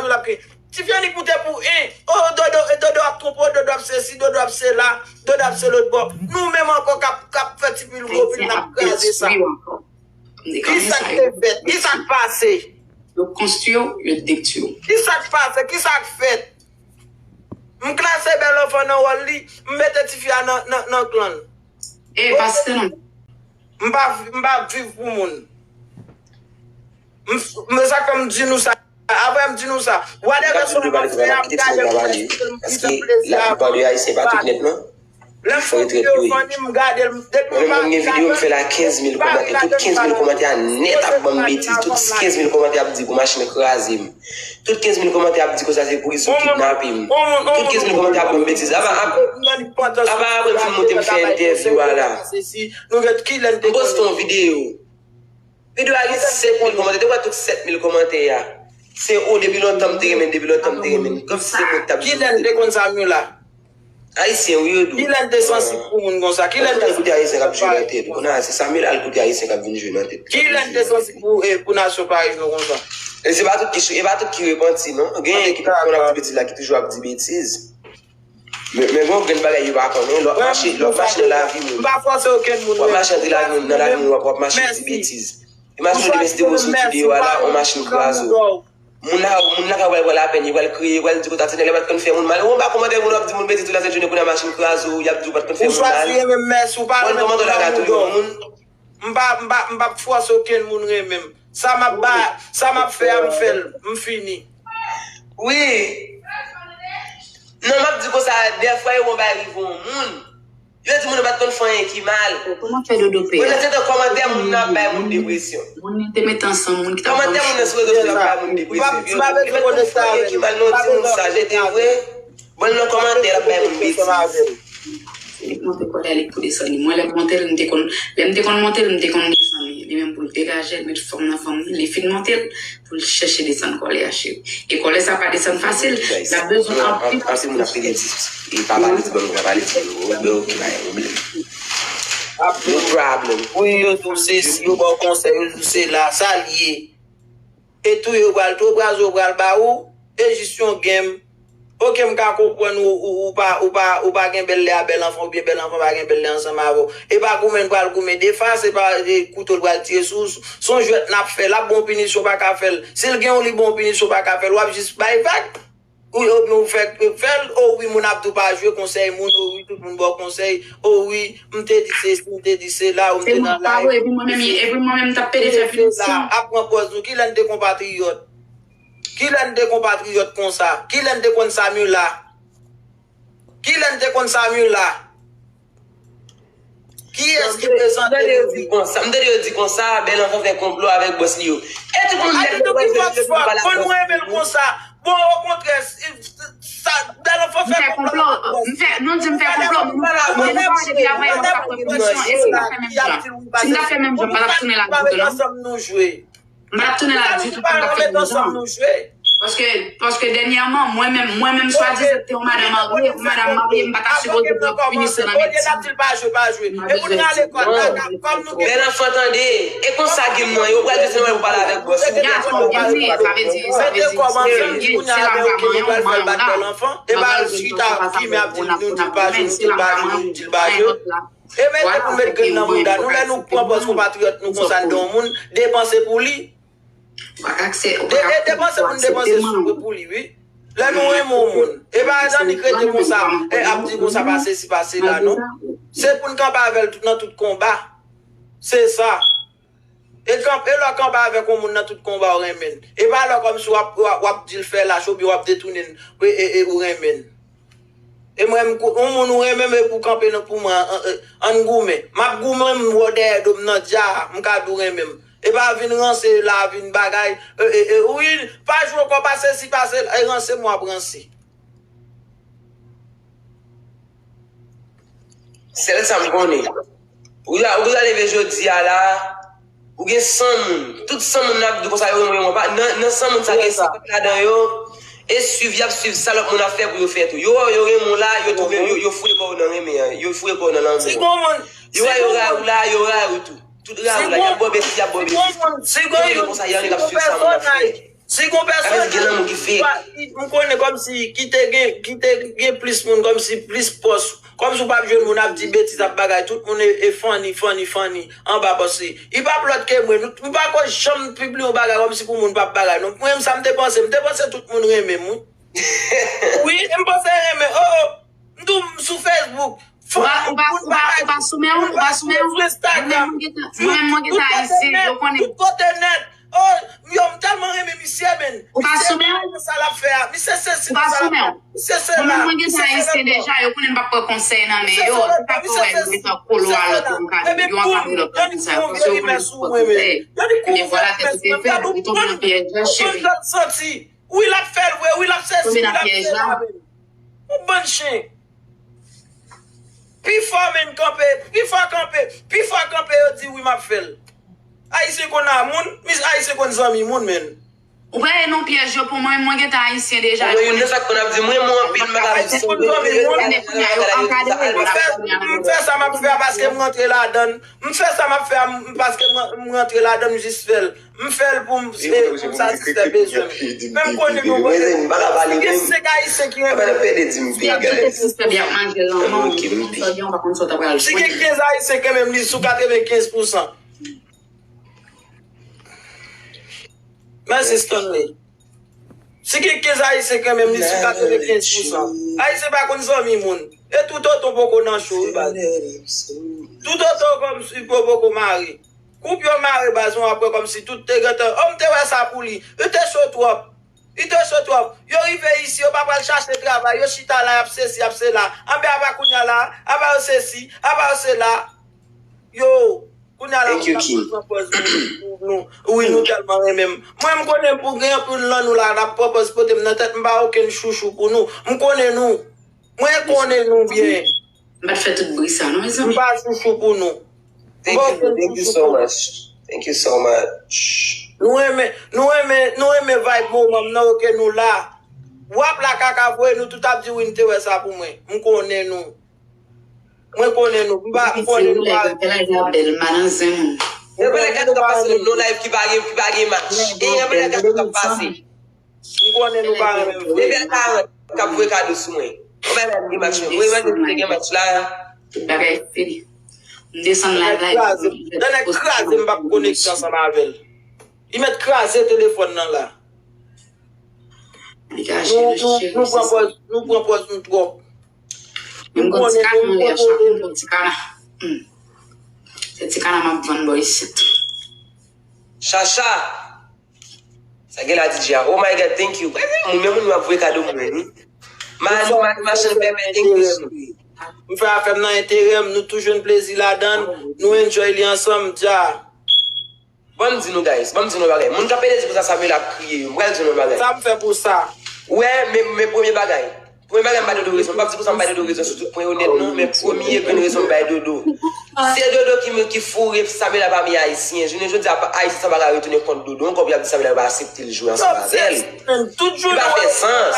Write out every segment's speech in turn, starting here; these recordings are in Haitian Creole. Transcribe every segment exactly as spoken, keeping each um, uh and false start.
l ap kriye. Tifi annik moute pou en. Oh, Dodo, Dodo ap twonpe w, Dodo ap sesi, Dodo ap sela, Dodo ap se lòt bò. Nou menm ankò k ap, k ap fè ti pil gwo pil, n ap kraze sa. Ki sa k te fèt? Ki sa k pase? Yo konstwi w, yo detwi w. Ki sa k pase? Ki sa k fèt? M klase Bèl Anfan nan wòl li, m mete tifi a nan, nan, nan klan l. E pa site non. M pa, m pa viv pou moun. M, m, sa k fè m di nou sa. Apre m di nou sa. Whatever song ap fè, ap gade m, m fè plezi a. Paske laplipa de Ayisyen pa tout nèt non. Lè m fè yon videyo fanni, m gade l. Depi mwen menm, m gen videyo m fè la, kenz mil kòmantè. Tout kenz mil kòmantè a nèt ap ban m betiz. Tout kenz mil kòmantè ap di pou machin kraze m. Tout kenz mil kòmantè ap di konsa se prizon, kidnape m. Tout kenz mil kòmantè ap ban m betiz. Apa, apa, apa apre m fin monte m fè entèvyou a la. M poste yon videyo. Videyo a gen senk mil kòmantè. Te wè tout sèt mil kòmantè a. Se ou, depi lontan m te renmen, depi lontan m te renmen. Kòmsi se mwen k t ap di. Kilè n te konn Samyula? Ayisyen wi yo dou. Kilè n te sansib pou moun konsa? Kilè n te koute Ayisyen k ap jwe nan tèt ou. Kounye a se Samyula al koute Ayisyen k ap vin jwe nan tèt. Kilè n te sansib pou, eh, pou nasyon parèy nou konsa? E se pa tout ki, e pa tout ki repanti non. Genyen ki konn ap di betiz la, ki toujou ap di betiz. Men, men gen yon grenn bagay yo pa konnen, lè w ap mache, lè w ap mache nan lavi moun. M pa fòse okenn moun. W ap mache antre lavi moun, nan lavi moun, w ap, w ap mache di betiz. Imajine w demen si te wè sou ti videyo a la, yon machin kraze w. Moun la, moun la ka pral pran lapèn, yo pral kriye, yo pral di konsa, ti nèg la pa t konn fè moun mal. Ou anba kòmantè moun ap di moun betiz tou la sent jounen, kounye a machin kraze w, y ap di w pa t konn fè moun mal. Ou chwazi renmen m, mèsi, ou pa renmen m, kòmantè w la ka touye yon moun. M pa, m pa, m p ap fòse okenn moun renmen m. Sa m ap ba, sa m ap fè a, m fè l, m fini. Wi. Non, m ap di konsa, dèfwa yo wè yon bagay rive yon moun. Yo di moun nan pa t konn fè anyen ki mal. Kòman fè Dodo pè a? Pandan se tan kòmantè moun nan ap bay moun depresyon. Moun nan te met ansanm, moun ki t ap ban m chans. Kòmantè moun nan sou rezo sosyo ap bay moun depresyon. Yo, yo pa t konn fè anyen ki mal non, timoun sa, se te vre. Bon, nan kòmantè, l ap bay moun betiz. Se li k monte kòd a li k pou desann li. Mwen, lè m monte l, m te konn, lè m te konn monte l, m te konn desann li. Li menm pou l degaje l, met fòm nan fòm li, li fin monte l, pou l chèche desann kòlè a, cheri. E kòlè sa pa desann fasil, l ap bezwen anpil. Anpil moun ap pede di, e papa li di, bon, papa li di, oh, ben, ok, pa gen pwoblèm. No problem. Wi, yo di w sesi, yo ba w konsèy, yo di w sela, sa l ye. E touye w pral touye w, kraze w pral ba ou, e jis yon game. Oke, m ka konprann ou, ou, ou pa, ou pa, ou pa gen bèl lè a Bèl Anfan, oubyen Bèl Anfan pa gen bèl lè ansanm avè w. E pa goumen l pral goumen defa, se pa, e, kouto l pral tire sou, sou, se yon jwèt n ap fè, l ap ba w pinisyon, w pa ka fè l. Si l gen w, li ba w pinisyon, w pa ka fè l, w ap jis bay vag. Ou, oubyen ou fè, fè l, o wi, moun ap di w pa jwe konsèy moun, o wi, tout moun ba w konsèy, o wi, m te di sesi, m te di sela, ou m te nan live. Se moun pa vre, epi mwen menm, epi mwen menm, m t ap pede fè pinisyon. Ap pran pòz nou, kilè n te konpatriyòt? Kilè n te konpatriyòt konsa? Kilè n te konn Samyula? Kilè n te konn Samyula? Kiyès ki prezante yo di konsa? M tande yo di konsa, Bèl Anfan fè konplo avèk bòs li yo. E tout moun nèt yo pral fè yo pale avèk bòs li yo. Bon, okontrè, sa, Bèl Anfan fè konplo avèk bòs. M fè, non, di m fè konplo, m, m te pale depi avan, e m ap pran prizon, e si m ta fè menm jan, si m ta fè menm jan, m pa t ap tounen la ditou non. M pa t ap tounen la ditou pou m t ap fè menm jan. Paske, paske dènyèman, mwen menm, mwen menm swadizan se yon madanm marye, yon madanm marye, m pa ta sipoze pran pinisyon nan men ti. Bèl Anfan tande, e konsa game nan, yo pral desann mwen pou pale avèk bòs ou. Gason, byen, sa vle di, sa vle di, se, se la m ka manyen w, manyen w la. Mwen pral jwe nan konpati pou nan pou nan pou nan, se la m ka manyen w, manyen lòt la. E mete pou met grenn nan mouda nou, lè nou pran pòz konpatriyòt nou konsa n de yon moun, depanse pou li. E, e depanse pou n depanse sou, pou li, wi. Lè nou renmen yon moun, e pa annik rete konsa, e ap di konsa pa sesi, pa sela, non. Se pou n kanpe avè l tout, nan tout konba. Se sa. E kanp-, e lè w kanpe avèk yon moun nan tout konba w renmen l. E pa lè kòmsi w ap, w ap, w ap di l fè lach oubyen w ap detounen l, e, e, e ou renmen l. E mwen, m kou-, yon moun ou renmen m, e pou kanpe nan pou mwen, an, an, ann goumen. M ap goumen, m wè w dèyè do m nan dja, m ka di w renmen m. E pa vin ranse la, vin bagay, e, e, e, wi, pa jwe ankò, pa sesi, pa sela, e ranse m w ap ranse. Sèl sa m konnen. Ou ta, ou ta leve jodi a la, ou gen san moun. Tout san moun nan ap di konsa yo renmen w. Pa, nan, nan san moun sa gen senkant ladan yo, e swiv, y ap swiv sa lòt moun ap fè pou yo fè tou. Yo wè w, yo renmen w la, yo twouve, yo, yo foure kò yo nan renmen an, yo foure kò yo nan lanmou an. Yo wè yo rayi w la, yo rayi w tou. Tout rayi w la, y ap ba w betiz, y ap ba w betiz. Yo renmen w konsa, y annik ap swiv sa moun ap fè. Si gon pèsonaj, gen lanmou ki fake. M konnen kòmsi ki te gen, ki te gen plis moun, kòmsi plis pòs, kòmsi w p ap jwenn moun ap di betiz, ap bagay, tout moun e, e funny, funny, funny, anba pòs li. Li p ap lòt ke mwen. Nou, m pa ko janm pibliye yon bagay kòmsi pou moun p ap bagay. Donk, mwen, sa m te panse, m te panse tout moun renmen m, wi. Wi, m panse renmen. Oh, oh, m tou m sou Facebook. Ou pa, ou pa, ou pa, ou pa sou men w, ou pa sou men w. Mwen menm mwen gentan, mwen menm mwen gentan ayisyen, yo konnen. Tout kote nèt. Oh, yo, m tèlman renmen misye, men. Ou pa sou men w? Sa l ap fè a. Misye sesi, ou pa sou men w? Misye sela. Mwen menm mwen gentan ayisyen deja, yo konnen m p ap pran konsèy nan men yo. Se pa pou wè yo gentan kolo a lòt yo, m ka di yo ankadre lòt la, di sa yo, paske yo konnen m p ap pran konsèy. Men vwala, tèt ou te fè, ou tonbe nan pyèj la, cheri. Wi, l ap fè l vre, wi, l ap sesi, wi, l ap sela, men. Yon bann chen. Pi fò, men, kanpe, pi fò kanpe, pi fò kanpe, yo di wi, m ap fè l. Ayisyen konn a moun, mis Ayisyen konn zanmi moun, men. Ou pa e non pyèj yo pou mwen, mwen gentan ayisyen deja. Mwen youn nan sa k konn ap di, mwen, mwen anpil, m pa ka viv sou. Konnen kounye a yo ankadre yo. M fè, m fè sa m ap fè a paske m rantre ladann. M fè sa m ap fè a, m, paske m, m rantre ladann, m jis fè l. M fè l pou m, e, pou m satisfè bezwen m. Men m konnen nou, si gen senk Ayisyen ki renmen m, si gen kenz Ayisyen ki renmen m, li sou katrevenkenz pousan. Mèsi, Stanley. Si gen kenz Ayisyen ki renmen m, li sou katrevenkenz pousan. Ayisyen pa konn zanmi moun. E toutotan poko nan cho, wi, baz. Toutotan kòmsi yo poko mare. Koup yo mare, baz, mwen ap wè kòmsi tout te gentan. Oh, m te wè sa pou li. Li te cho twòp. Li te cho twòp. Yo rive isi, yo pa pral chache travay. Yo chita la, y ap sesi, y ap sela. Anben, apa kounye a la, apa yo sesi, apa yo sela. Yo, kounye a la, nou t ap pran pòz nou, nou, nou, wi, nou tèlman renmen m. Mwen, m konnen pou gen anpil nan nou la, n ap pran pòz pote m nan tèt, m pa okenn chouchou pou nou. M konnen nou. Mwen konnen nou byen. M pa t fè tout bri sa, non, mezanmi. M pa chouchou pou nou. M pa okenn chouchou pou nou. Thank you, thank you so much. Thank you so much. Nou renmen, nou renmen, nou renmen vibe moman m nan, oke, nou la. W ap la kaka voye, nou tout ap di wi, n te wè sa pou mwen. M konnen nou. Mwen konnen nou. M pa, m konnen nou pa. Yon bagay k ap pase nan yon live ki pa gen, ki pa gen match. E yon bagay k ap pase. M konnen nou pa renmen m vre. Depi a karant k ap voye kado sou mwen. Yon bagay la gen match, mwen. Mwen, mwen, te gen match la. Tout bagay fini. M desann live la, epi m kraze, m p ap konekte ansanm avè l. Li mèt kraze telefòn nan la. Nou, nou, nou pran pòz, nou pran pòz nou twòp. Menm gon ti kana anlè, chak moun gon ti kana. Hmm. Se ti kana m ap vann bò isit. Chacha! Sa gen la, D J a. Oh my God, thank you. Mwen menm, moun yo ap voye kado mwen, wi. Mani, mani, machann pèpè, thank you, sweetie. M fè afè m nan enterè m, nou tou jwenn plezi ladan l, nou enjoy li ansanm, dja. Ban m di nou, guys, ban m di nou bagay. Moun k ap pede di konsa Samuel ap kriye yo, m pral di nou bagay. Sa m fè pou sa? Wè, men, men premye bagay. Premye bagay, m ba Dodo rezon. M p ap di konsa m ba Dodo rezon sou tout pwen yo nèt, non, men premye grenn rezon m bay Dodo. Se Dodo ki, ki foure Samuela pami Ayisyen. Jounen jodi a, Ayisyen sa pa ka retounen kont Dodo ankò pou y ap di Samuela pa aksepte l jwe ansanm avè l. Li pa fè sans.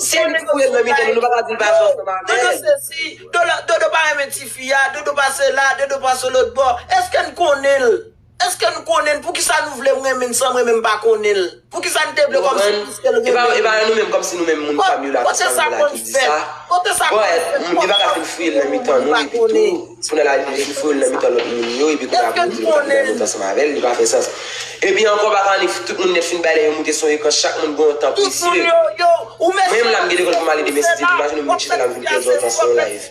Se li ki foure l nan mitan nou, nou pa ka di l pa jwe ansanm avè l. Dodo sesi, Dodo, Dodo pa renmen tifi a, Dodo pase la, Dodo pase lòt bò. Èske n konnen l? Èske n konnen l? Poukisa nou vle m renmen l san m renmen m pa konnen l? Poukisa n te vle kòmsi piske l renmen nou? E pa, e pa nou menm kòmsi nou menm moun fam yo la, tout sa nou la ki di sa. Kote sa konn fèt? Bon, li pa ka fin fouye l nan mitan nou, epi tou, pou n al al fin fouye l nan mitan lòt moun yo, epi kounye a pou nou di nou pa gen lòt ansanm avè l, li pa fè sans. Epi ankò, pa ka annik tout moun nèt fin bay lè yo moute son ekran, chak moun gen yon tan presye. Mwen menm la, m gen lekòl pou m ale demen, si Dye vle, imajine m vin chita la, m vin pèdi yon tan sou yon live.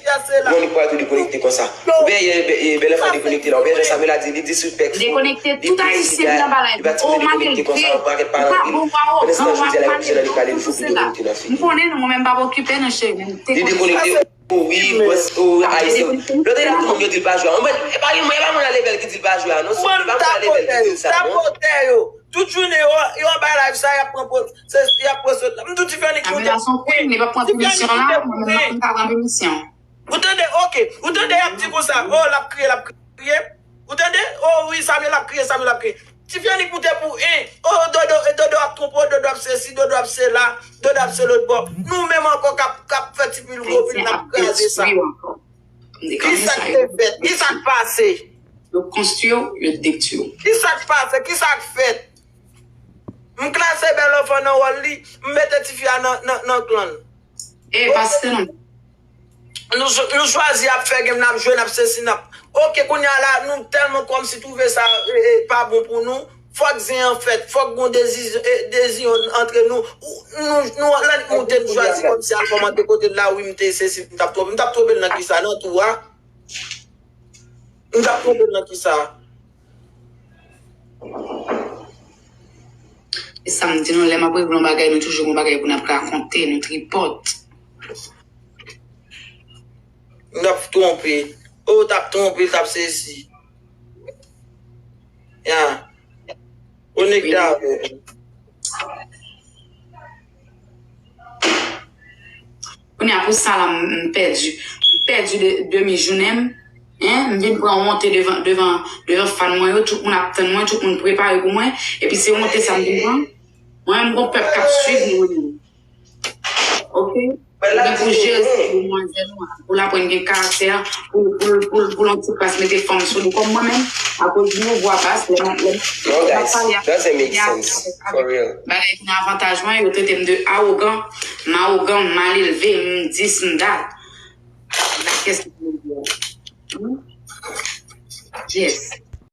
Mwen, li pral tou dekonekte konsa. Ou byen, e, e, bèl anfan dekonekte la. Ou byen, jan Samuela di, li disrespètful, li pisiday, li pa timoun dekonekte konsa, yon pakèt paran anpil. Pandan se tan, jodi a, l ap oblije nan li pale, li fout li dekonekte nan figi l. M konnen nou, mwen menm pa okipe nou, cheri, m te konn sa. Li dekonekte, o wi, bòs, o, Ayisyen. Lòt la, tout moun yo di l pa jwe a. Mwen, e pa mwen, e pa mwen nan level ki di l pa jwe a, non, se pa mwen nan level ki di l sa, non. Tout jounen, yo, yo anba live sa, y ap pran pòz, se, y ap pran sòt la. M tou Tifany ki moute. Tifany ki moute pou yen. Ou tande, oke. Ou tande, y ap di konsa, o, l ap kriye, l ap kriye. Ou tande, o, wi, Samuel ap kriye, Samuel ap kriye. Tifany ki moute pou yen. O, Dodo, e Dodo ap twonpe w, Dodo ap sesi, Dodo ap sela, Dodo ap se lòt bò. Nou menm ankò k ap, k ap fè ti pil gwo pil, n ap kraze sa. Kisa k te fèt? Kisa k pase? Yo konstwi w, yo detwi w. Kisa k pase? Kisa k fèt? M klase bèl anfan nan wòl li, m mete tifi a nan, nan, nan klan l. E pa site non. Nou, nou chwazi ap fè game, n ap jwe, n ap sesi, n ap. Ok, kounye a la, nou tèlman kòmsi twouve sa e, e, pa bon pou nou. Fòk zen an fèt, fòk gon dezi, e, dezi antre nou. Ou, nou, nou, lè n moute, n chwazi kòmsi al kòmante kote l la, wi, m te sesi, m t ap twonpe. M t ap twonpe l nan kisa? Nan tou a? M t ap twonpe l nan kisa? E sa m di nou, lè m ap regle yon bagay, nou toujou gon bagay pou n ap rakonte, nou tripòt. M t ap twonpe. Ou t ap twonpe, l t ap sesi. Ya. Konekte avè m. Kounye a pou sa la, m, m pèdi. M pèdi de, demi jounen m. Hein? M vin pran wonte devan, devan, devan fan mwen yo. Tout moun ap tann mwen, tout moun prepare pou mwen. Epi se wonte sa m vin pran. Mwen, m gon pèp k ap swiv mwen. Ok? Ou gen pou jere demwazèl ou an, pou l aprann gen karaktè, pou, pou, pou, pou l yon ti kras mete fanm sou li. Kòm mwen menm, akoz nou vwa bas, lè m, lè m, lè m ap pale ak, avèk, avèk bagay ki nan avantaj mwen, yo trete m de awogan, m awogan, m malelve, m dis, m dat. Lakès ki pou m di a. Hmm? Yes.